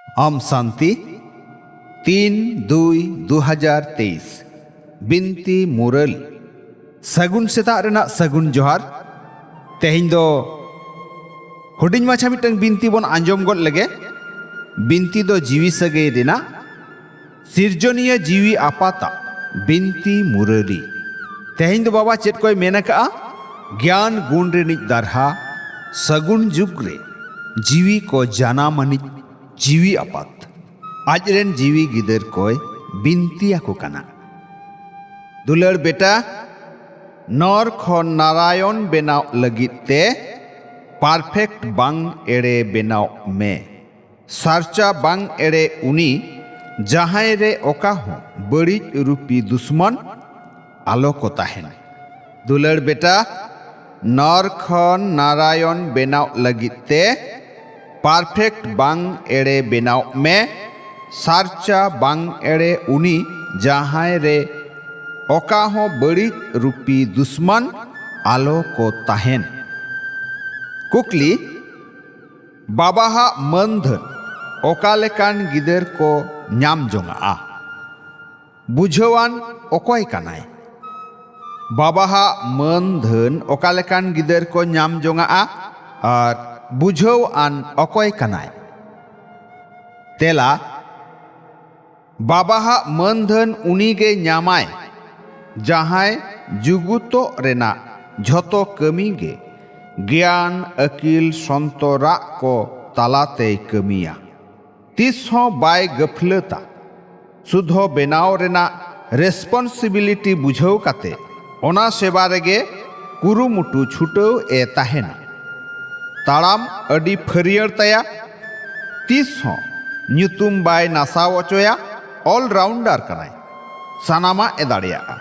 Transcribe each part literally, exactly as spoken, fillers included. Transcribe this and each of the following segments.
ᱟᱢ ᱥᱟᱱᱛᱤ, ᱛᱤᱱ ᱫᱩᱭ ᱫᱩ ᱦᱟᱡᱟᱨ ᱛᱮᱭᱤᱥ᱾ ᱵᱤᱱᱛᱤ ᱢᱩᱨᱟᱹᱞᱤ᱾ ᱥᱟᱹᱜᱩᱱ ᱥᱮᱛᱟᱜ ᱨᱮᱱᱟᱜ ᱥᱟᱹᱜᱩᱱ ᱡᱚᱦᱟᱨ᱾ ᱛᱮᱦᱮᱧ ᱫᱚ ᱦᱩᱰᱤᱧ ᱢᱟᱪᱷᱟ ᱢᱤᱫᱴᱟᱝ ᱵᱤᱱᱛᱤ ᱵᱚᱱ ᱟᱸᱡᱚᱢ ᱜᱚᱫ ᱞᱮᱜᱮ᱾ ᱵᱤᱱᱛᱤ ᱫᱚ ᱡᱤᱣᱤ ᱥᱟᱹᱜᱟᱹᱭ ᱨᱮᱱᱟᱜ ᱥᱤᱨᱡᱚᱱᱤᱭᱟᱹ ᱡᱤᱣᱤ ᱟᱯᱟᱛᱟᱜ ᱵᱤᱱᱛᱤ ᱢᱩᱨᱟᱹᱞᱤ᱾ ᱛᱮᱦᱮᱧ ᱫᱚ ᱵᱟᱵᱟ ᱪᱮᱫ ᱠᱚᱭ ᱢᱮᱱ ᱟᱠᱟᱜᱼᱟ? ᱜᱮᱭᱟᱱ ᱜᱩᱱ ᱨᱤᱱᱤᱡ ᱫᱟᱨᱦᱟ, ᱥᱟᱹᱜᱩᱱ ᱡᱩᱜᱽ ᱨᱮ ᱡᱤᱣᱤ ᱠᱚ ᱡᱟᱱᱟᱢ ᱟᱹᱱᱤᱡ ᱡᱤᱣᱤ ᱟᱯᱟᱛ ᱟᱡ ᱨᱮᱱ ᱡᱤᱣᱤ ᱜᱤᱫᱟᱹᱨ ᱠᱚᱭ ᱵᱤᱱᱛᱤ ᱟᱠᱚ ᱠᱟᱱᱟ᱾ ᱫᱩᱞᱟᱹᱲ ᱵᱮᱴᱟ, ᱱᱚᱨ ᱠᱷᱚᱱ ᱱᱟᱨᱟᱭᱚᱱ ᱵᱮᱱᱟᱣ ᱞᱟᱹᱜᱤᱫ ᱛᱮ ᱯᱟᱨᱯᱷᱮᱠᱴ ᱵᱟᱝ ᱮᱲᱮ ᱵᱮᱱᱟᱣ ᱢᱮ᱾ ᱥᱟᱨᱪᱟ ᱵᱟᱝ ᱮᱲᱮ ᱩᱱᱤ, ᱡᱟᱦᱟᱸᱭ ᱨᱮ ᱚᱠᱟ ᱦᱚᱸ ᱵᱟᱹᱲᱤᱡ ᱨᱩᱯᱤ ᱫᱩᱥᱢᱚᱱ ᱟᱞᱚ ᱠᱚ ᱛᱟᱦᱮᱱ᱾ ᱫᱩᱞᱟᱹᱲ ᱵᱮᱴᱟ, ᱱᱚᱨ ᱠᱷᱚᱱ ᱱᱟᱨᱟᱭᱚᱱ ᱵᱮᱱᱟᱣ ᱞᱟᱹᱜᱤᱫ ᱛᱮ ᱯᱟᱨᱯᱷᱮᱠᱴ ᱵᱟᱝ ᱮᱲᱮ ᱵᱮᱱᱟᱣ ᱢᱮ᱾ ᱥᱟᱨᱪᱟ ᱵᱟᱝ ᱮᱲᱮ ᱩᱱᱤ, ᱡᱟᱦᱟᱸᱭ ᱨᱮ ᱚᱠᱟ ᱦᱚᱸ ᱵᱟᱹᱲᱤᱡ ᱨᱩᱯᱤ ᱫᱩᱥᱢᱚᱱ ᱟᱞᱚ ᱠᱚ ᱛᱟᱦᱮᱱ᱾ ᱠᱩᱠᱞᱤ, ᱵᱟᱵᱟᱦᱟᱜ ᱢᱟᱹᱱ ᱫᱷᱟᱹᱱ ᱚᱠᱟ ᱞᱮᱠᱟᱱ ᱜᱤᱫᱟᱹᱨ ᱠᱚ ᱧᱟᱢ ᱡᱚᱝᱟᱜᱼᱟ? ᱵᱩᱡᱷᱟᱹᱣᱟᱱ ᱚᱠᱚᱭ ᱠᱟᱱᱟᱭ? ᱵᱟᱵᱟᱦᱟᱜ ᱢᱟᱹᱱ ᱫᱷᱟᱹᱱ ᱚᱠᱟ ᱞᱮᱠᱟᱱ ᱜᱤᱫᱟᱹᱨ ᱠᱚ ᱧᱟᱢ ᱡᱚᱝᱟᱜᱼᱟ ᱟᱨ ᱵᱩᱡᱷᱟᱹᱣ ᱟᱱ ᱚᱠᱚᱭ ᱠᱟᱱᱟᱭ? ᱛᱮᱞᱟ, ᱵᱟᱵᱟᱦᱟᱜ ᱢᱟᱹᱱ ᱫᱷᱟᱹᱱ ᱩᱱᱤ ᱜᱮ ᱧᱟᱢᱟᱭ, ᱡᱟᱦᱟᱸᱭ ᱡᱩᱜᱩᱛᱚᱜ ᱨᱮᱱᱟᱜ ᱡᱷᱚᱛᱚ ᱠᱟᱹᱢᱤ ᱜᱮ ᱜᱮᱭᱟᱱ, ᱟᱹᱠᱤᱞ, ᱥᱚᱱᱛᱚᱨᱟᱜ ᱠᱚ ᱛᱟᱞᱟᱛᱮᱭ ᱠᱟᱹᱢᱤᱭᱟ᱾ ᱛᱤᱥ ᱦᱚᱸ ᱵᱟᱭ ᱜᱟᱹᱯᱷᱞᱟᱹᱛᱟ᱾ ᱥᱩᱫᱷᱚ ᱵᱮᱱᱟᱣ ᱨᱮᱱᱟᱜ ᱨᱮᱥᱯᱚᱱᱥᱤᱵᱤᱞᱤᱴᱤ ᱵᱩᱡᱷᱟᱹᱣ ᱠᱟᱛᱮ ᱚᱱᱟ ᱥᱮᱵᱟ ᱨᱮᱜᱮ ᱠᱩᱨᱩᱢᱩᱴᱩ ᱪᱷᱩᱴᱟᱹᱣ ᱮ ᱛᱟᱦᱮᱱᱟ᱾ ᱛᱟᱲᱟᱢ ᱟᱹᱰᱤ ᱯᱷᱟᱹᱨᱭᱟᱹᱲ ᱛᱟᱭᱟ᱾ ᱛᱤᱥ ᱦᱚᱸ ᱧᱩᱛᱩᱢ ᱵᱟᱭ ᱱᱟᱥᱟᱣ ᱚᱪᱚᱭᱟ᱾ ᱚᱞᱨᱟᱣᱩᱱᱰᱟᱨ ᱠᱟᱱᱟᱭ, ᱥᱟᱱᱟᱢᱟᱜ ᱮ ᱫᱟᱲᱮᱭᱟᱜᱼᱟ᱾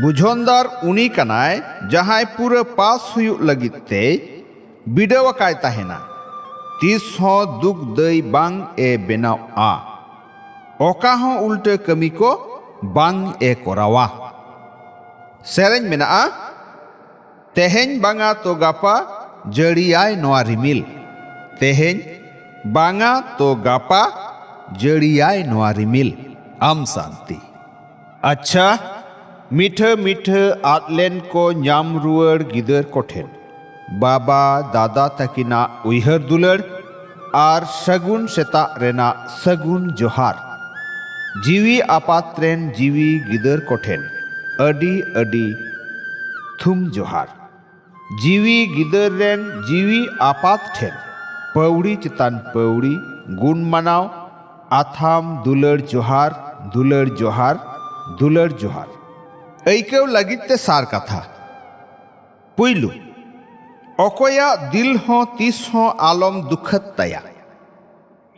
ᱵᱩᱡᱷᱚᱱᱫᱟᱨ ᱩᱱᱤ ᱠᱟᱱᱟᱭ, ᱡᱟᱦᱟᱸᱭ ᱯᱩᱨᱟᱹ ᱯᱟᱥ ᱦᱩᱭᱩᱜ ᱞᱟᱹᱜᱤᱫ ᱛᱮᱭ ᱵᱤᱰᱟᱹᱣ ᱟᱠᱟᱭ ᱛᱟᱦᱮᱱᱟ᱾ ᱛᱤᱥ ᱦᱚᱸ ᱫᱩᱠ ᱫᱟᱹᱭ ᱵᱟᱝ ᱮ ᱵᱮᱱᱟᱣᱼᱟ᱾ ᱚᱠᱟ ᱦᱚᱸ ᱩᱞᱴᱟᱹ ᱠᱟᱹᱢᱤ ᱠᱚ ᱵᱟᱝ ᱮ ᱠᱚᱨᱟᱣᱟ᱾ ᱥᱮᱨᱮᱧ ᱢᱮᱱᱟᱜᱼᱟ, ᱛᱮᱦᱮᱧ ᱵᱟᱝᱟ ᱛᱚ ᱜᱟᱯᱟ ᱡᱟᱹᱲᱤᱭᱟᱭ ᱱᱚᱣᱟ ᱨᱤᱢᱤᱞ᱾ ᱛᱮᱦᱮᱧ ᱵᱟᱝᱟ ᱛᱚ ᱜᱟᱯᱟ ᱡᱟᱹᱲᱤᱭᱟᱭ ᱱᱚᱣᱟ ᱨᱤᱢᱤᱞ᱾ ᱟᱢ ᱥᱟᱱᱛᱤ᱾ ᱟᱪᱪᱷᱟ, ᱢᱤᱴᱷᱟᱹ ᱢᱤᱴᱷᱟᱹ ᱟᱫ ᱞᱮᱱ ᱠᱚ ᱧᱟᱢ ᱨᱩᱣᱟᱹᱲ ᱜᱤᱫᱟᱹᱨ ᱠᱚᱴᱷᱮᱱ ᱵᱟᱵᱟ ᱫᱟᱫᱟ ᱛᱟᱹᱠᱤᱱᱟᱜ ᱩᱭᱦᱟᱹᱨ ᱫᱩᱞᱟᱹᱲ ᱟᱨ ᱥᱟᱹᱜᱩᱱ ᱥᱮᱛᱟᱜ ᱨᱮᱱᱟᱜ ᱥᱟᱹᱜᱩᱱ ᱡᱚᱦᱟᱨ᱾ ᱡᱤᱣᱤ ᱟᱯᱟᱛ ᱨᱮᱱ ᱡᱤᱣᱤ ᱜᱤᱫᱟᱹᱨ ᱠᱚᱴᱷᱮᱱ ᱟᱹᱰᱤ ᱟᱹᱰᱤ ᱛᱷᱩᱢ ᱡᱚᱦᱟᱨ᱾ ᱡᱤᱣᱤ ᱜᱤᱫᱟᱹᱨ ᱨᱮᱱ ᱡᱤᱣᱤ ᱟᱯᱟᱛ ᱴᱷᱮᱱ ᱯᱟᱹᱣᱲᱤ ᱪᱮᱛᱟᱱ ᱯᱟᱹᱣᱲᱤ ᱜᱩᱱ ᱢᱟᱱᱟᱣ ᱟᱛᱷᱟᱢ ᱫᱩᱞᱟᱹᱲ ᱡᱚᱦᱟᱨ, ᱫᱩᱞᱟᱹᱲ ᱡᱚᱦᱟᱨ, ᱫᱩᱞᱟᱹᱲ ᱡᱚᱦᱟᱨ᱾ ᱟᱹᱭᱠᱟᱹᱣ ᱞᱟᱹᱜᱤᱫ ᱛᱮ ᱥᱟᱨ ᱠᱟᱛᱷᱟ᱾ ᱯᱩᱭᱞᱩ, ᱚᱠᱚᱭᱟᱜ ᱫᱤᱞ ᱦᱚᱸ ᱛᱤᱥ ᱦᱚᱸ ᱟᱞᱚᱢ ᱫᱩᱠᱷᱟᱹᱛ ᱛᱟᱭᱟ᱾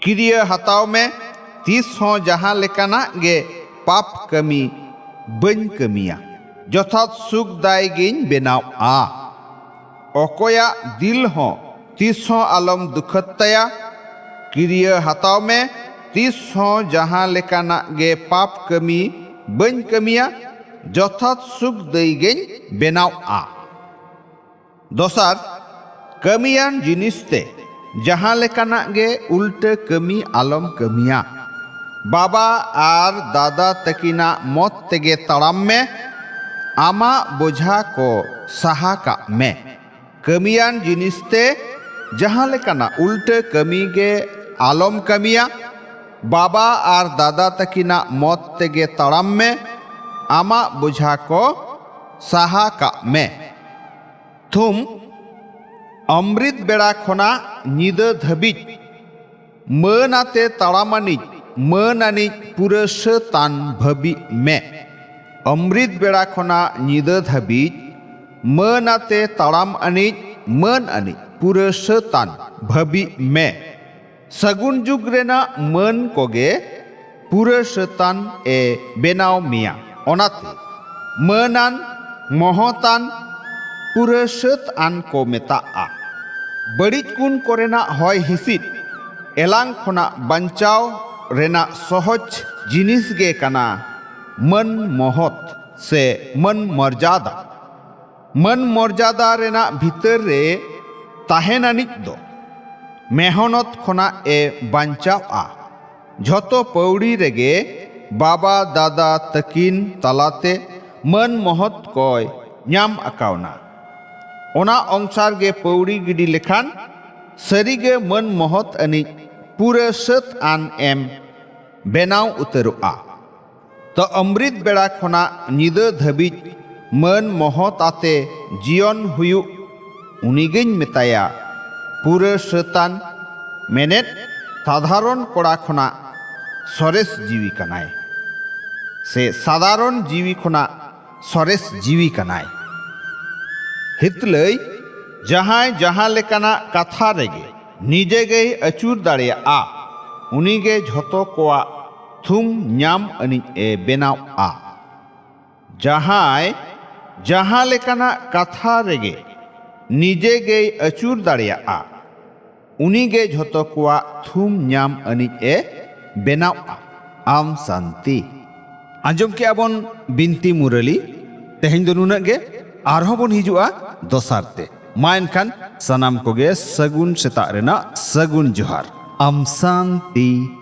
ᱠᱤᱨᱤᱭᱟᱹ ᱦᱟᱛᱟᱣ ᱢᱮ, ᱛᱤᱥ ᱦᱚᱸ ᱡᱟᱦᱟᱸ ᱞᱮᱠᱟᱱᱟᱜ ᱜᱮ ᱯᱟᱯ ᱠᱟᱹᱢᱤ ᱵᱟᱹᱧ ᱠᱟᱹᱢᱤᱭᱟ, ᱡᱚᱛᱷᱟᱛ ᱥᱩᱠ ᱫᱟᱭ ᱜᱤᱧ ᱵᱮᱱᱟᱣᱼᱟ᱾ ᱚᱠᱚᱭᱟᱜ ᱫᱤᱞ ᱦᱚᱸ ᱛᱤᱥ ᱦᱚᱸ ᱟᱞᱚᱢ ᱫᱩᱠᱷᱟᱹᱛ ᱛᱟᱭᱟ᱾ ᱠᱤᱨᱤᱭᱟᱹ ᱦᱟᱛᱟᱣ ᱢᱮ, ᱛᱤᱥ ᱦᱚᱸ ᱡᱟᱦᱟᱸ ᱞᱮᱠᱟᱱᱟᱜ ᱜᱮ ᱯᱟᱯ ᱠᱟᱹᱢᱤ ᱵᱟᱹᱧ ᱠᱟᱹᱢᱤᱭᱟ, ᱡᱚᱛᱷᱟᱛ ᱥᱩᱠ ᱫᱟᱹᱭ ᱜᱤᱧ ᱵᱮᱱᱟᱣᱼᱟ᱾ ᱫᱚᱥᱟᱨ, ᱠᱟᱹᱢᱤᱭᱟᱱ ᱡᱤᱱᱤᱥ ᱛᱮ ᱡᱟᱦᱟᱸ ᱞᱮᱠᱟᱱᱟᱜ ᱜᱮ ᱩᱞᱴᱟᱹ ᱠᱟᱹᱢᱤ ᱟᱞᱚᱢ ᱠᱟᱹᱢᱤᱭᱟ᱾ ᱵᱟᱵᱟ ᱟᱨ ᱫᱟᱫᱟ ᱛᱟᱹᱠᱤᱱᱟᱜ ᱢᱚᱛ ᱛᱮᱜᱮ ᱛᱟᱲᱟᱢ ᱢᱮ, ᱟᱢᱟᱜ ᱵᱚᱡᱷᱟ ᱠᱚ ᱥᱟᱦᱟ ᱠᱟᱜ ᱢᱮ᱾ ᱠᱟᱹᱢᱤᱭᱟᱱ ᱡᱤᱱᱤᱥ ᱛᱮ ᱡᱟᱦᱟᱸ ᱞᱮᱠᱟᱱᱟᱜ ᱩᱞᱴᱟᱹ ᱠᱟᱹᱢᱤ ᱜᱮ ᱟᱞᱚᱢ ᱠᱟᱹᱢᱤᱭᱟ᱾ ᱵᱟᱵᱟ ᱟᱨ ᱫᱟᱫᱟ ᱛᱟᱹᱠᱤᱱᱟᱜ ᱢᱚᱛ ᱛᱮᱜᱮ ᱛᱟᱲᱟᱢ ᱢᱮ, ᱟᱢᱟᱜ ᱵᱚᱡᱷᱟ ᱠᱚ ᱥᱟᱦᱟ ᱠᱟᱜ ᱢᱮ᱾ ᱛᱷᱩᱢ, ᱚᱢᱨᱤᱛ ᱵᱮᱲᱟ ᱠᱷᱚᱱᱟᱜ ᱧᱤᱫᱟᱹ ᱫᱷᱟᱹᱵᱤᱡ ᱢᱟᱹᱱ ᱟᱛᱮ ᱛᱟᱲᱟᱢ ᱟᱹᱱᱤᱡ, ᱢᱟᱹᱱ ᱟᱹᱱᱤᱡ ᱯᱩᱨᱟᱹ ᱥᱟᱹᱛᱟᱱ ᱵᱷᱟᱹᱵᱤᱜ ᱢᱮ᱾ ᱚᱢᱨᱤᱛ ᱵᱮᱲᱟ ᱠᱷᱚᱱᱟᱜ ᱧᱤᱫᱟᱹ ᱫᱷᱟᱹᱵᱤᱡ ᱢᱟᱹᱱ ᱟᱛᱮ ᱛᱟᱲᱟᱢ ᱟᱹᱱᱤᱡ, ᱢᱟᱹᱱ ᱟᱹᱱᱤᱡ ᱯᱩᱨᱟᱹ ᱥᱟᱹᱛᱟᱱ ᱵᱷᱟᱹᱵᱤᱜ ᱢᱮ᱾ ᱥᱟᱹᱜᱩᱱ ᱡᱩᱜᱽ ᱨᱮᱱᱟᱜ ᱢᱟᱹᱱ ᱠᱚᱜᱮ ᱯᱩᱨᱟᱹ ᱥᱟᱹᱛᱟᱱ ᱮ ᱵᱮᱱᱟᱣ ᱢᱮᱭᱟ᱾ ᱚᱱᱟᱛᱮ ᱢᱟᱹᱱᱟᱱ, ᱢᱚᱦᱚᱛᱟᱱ, ᱯᱩᱨᱟᱹ ᱥᱟᱹᱛ ᱟᱱ ᱠᱚ ᱢᱮᱛᱟᱜᱼᱟ᱾ ᱵᱟᱹᱲᱤᱡ ᱜᱩᱱ ᱠᱚᱨᱮᱱᱟᱜ ᱦᱚᱭ ᱦᱤᱸᱥᱤᱫ ᱮᱞᱟᱝ ᱠᱷᱚᱱᱟᱜ ᱵᱟᱧᱪᱟᱣ ᱨᱮᱱᱟᱜ ᱥᱚᱦᱚᱡ ᱡᱤᱱᱤᱥ ᱜᱮ ᱠᱟᱱᱟ ᱢᱟᱹᱱ ᱢᱚᱦᱚᱛ ᱥᱮ ᱢᱟᱹᱱ ᱢᱚᱨᱡᱟᱫᱟ᱾ ᱢᱟᱹᱱ ᱢᱚᱨᱡᱟᱫᱟ ᱨᱮᱱᱟᱜ ᱵᱷᱤᱛᱟᱹᱨ ᱨᱮ ᱛᱟᱦᱮᱱ ᱟᱹᱱᱤᱡ ᱫᱚ ᱢᱮᱦᱚᱱᱚᱛ ᱠᱷᱚᱱᱟᱜ ᱮ ᱵᱟᱧᱪᱟᱣᱜᱼᱟ᱾ ᱡᱷᱚᱛᱚ ᱯᱟᱹᱣᱲᱤ ᱨᱮᱜᱮ ᱵᱟᱵᱟ ᱫᱟᱫᱟ ᱛᱟᱹᱠᱤᱱ ᱛᱟᱞᱟᱛᱮ ᱢᱟᱹᱱ ᱢᱚᱦᱚᱛ ᱠᱚᱭ ᱧᱟᱢ ᱟᱠᱟᱣᱱᱟ᱾ ᱚᱱᱟ ᱚᱝᱥᱟᱨ ᱜᱮ ᱯᱟᱹᱣᱲᱤ ᱜᱤᱰᱤ ᱞᱮᱠᱷᱟᱱ ᱥᱟᱹᱨᱤᱜᱮ ᱢᱟᱹᱱ ᱢᱚᱦᱚᱛ ᱟᱹᱱᱤᱡ ᱯᱩᱨᱟᱹ ᱥᱟᱹᱛ ᱟᱱ ᱮᱢ ᱵᱮᱱᱟᱣ ᱩᱛᱟᱹᱨᱚᱜᱼᱟ᱾ ᱛᱚ ᱚᱢᱨᱤᱛ ᱵᱮᱲᱟ ᱠᱷᱚᱱᱟᱜ ᱧᱤᱫᱟᱹ ᱫᱷᱟᱹᱵᱤᱡ ᱢᱟᱹᱱ ᱢᱚᱦᱚᱛ ᱟᱛᱮ ᱡᱤᱭᱚᱱ ᱦᱩᱭᱩᱜ ᱩᱱᱤᱜᱮᱧ ᱢᱮᱛᱟᱭᱟ ᱯᱩᱨᱟᱹ ᱥᱟᱹᱛᱟᱱ, ᱢᱮᱱᱮᱫ ᱥᱟᱫᱷᱟᱨᱚᱱ ᱠᱚᱲᱟ ᱠᱷᱚᱱᱟᱜ ᱥᱚᱨᱮᱥ ᱡᱤᱣᱤ ᱠᱟᱱᱟᱭ, ᱥᱮ ᱥᱟᱫᱷᱟᱨᱚᱱ ᱡᱤᱣᱤ ᱠᱷᱚᱱᱟᱜ ᱥᱚᱨᱮᱥ ᱡᱤᱣᱤ ᱠᱟᱱᱟᱭ᱾ ᱦᱤᱛᱞᱟᱹᱭ ᱡᱟᱦᱟᱸᱭ ᱡᱟᱦᱟᱸ ᱞᱮᱠᱟᱱᱟᱜ ᱠᱟᱛᱷᱟ ᱨᱮᱜᱮ ᱱᱤᱡᱮ ᱜᱮᱭ ᱟᱹᱪᱩᱨ ᱫᱟᱲᱮᱭᱟᱜᱼᱟ, ᱩᱱᱤᱜᱮ ᱡᱷᱚᱛᱚ ᱠᱚᱣᱟᱜ ᱛᱷᱩᱢ ᱧᱟᱢ ᱟᱹᱱᱤᱡ ᱮ ᱵᱮᱱᱟᱣᱜᱼᱟ᱾ ᱡᱟᱦᱟᱸᱭ ᱡᱟᱦᱟᱸ ᱞᱮᱠᱟᱱᱟᱜ ᱠᱟᱛᱷᱟ ᱨᱮᱜᱮ ᱱᱤᱡᱮ ᱜᱮᱭ ᱟᱹᱪᱩᱨ ᱫᱟᱲᱮᱭᱟᱜᱼᱟ, ᱩᱱᱤᱜᱮ ᱡᱷᱚᱛᱚ ᱠᱚᱣᱟᱜ ᱛᱷᱩᱢ ᱧᱟᱢ ᱟᱹᱱᱤᱡ ᱮ ᱵᱮᱱᱟᱣᱜᱼᱟ᱾ ᱟᱢ ᱥᱟᱱᱛᱤ᱾ ᱟᱸᱡᱚᱢ ᱠᱮᱜᱼᱟ ᱵᱚᱱ ᱵᱤᱱᱛᱤ ᱢᱩᱨᱟᱹᱞᱤ᱾ ᱛᱮᱦᱮᱧ ᱫᱚ ᱱᱩᱱᱟᱹᱜ ᱜᱮ᱾ ᱟᱨᱦᱚᱸ ᱵᱚᱱ ᱦᱤᱡᱩᱜᱼᱟ ᱫᱚᱥᱟᱨ ᱛᱮ᱾ ᱢᱟ ᱮᱱᱠᱷᱟᱱ ᱥᱟᱱᱟᱢ ᱠᱚᱜᱮ ᱥᱟᱹᱜᱩᱱ ᱥᱮᱛᱟᱜ ᱨᱮᱱᱟᱜ ᱥᱟᱹᱜᱩᱱ ᱡᱚᱦᱟᱨ᱾ ᱟᱢ ᱥᱟᱱᱛᱤ᱾